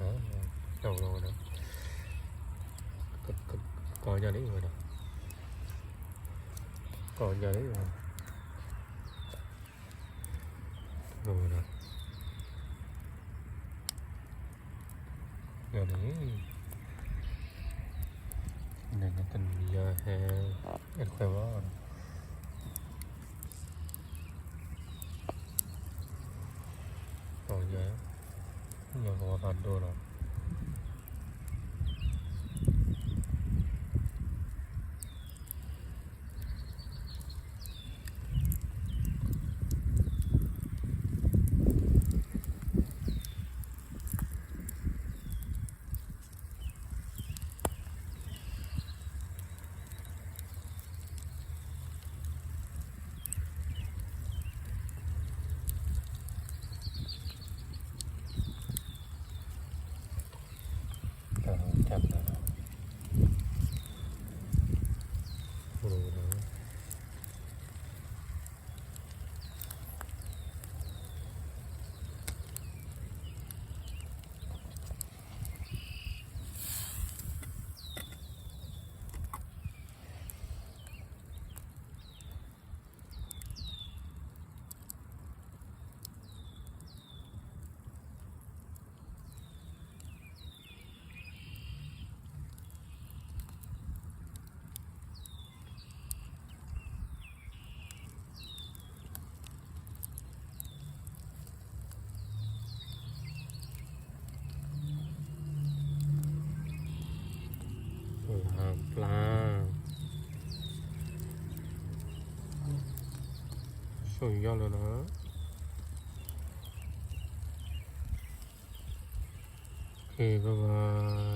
ဒီး ကီၢ်ညါလံဝဲဒီး ကီၢ်ညါလံဝဲ ဝဲဒီး ညါလံ နတနံၤယဟဲ အဲၣ်ခွဲးဘၣ် ကီၢ်ညါ ညါကဝီၤဖးဒိၣ်လီၤ တၢ်တၢ် ပျၢ် ဆိၣ်ယီၢ်လၢနၤ ကဘၣ်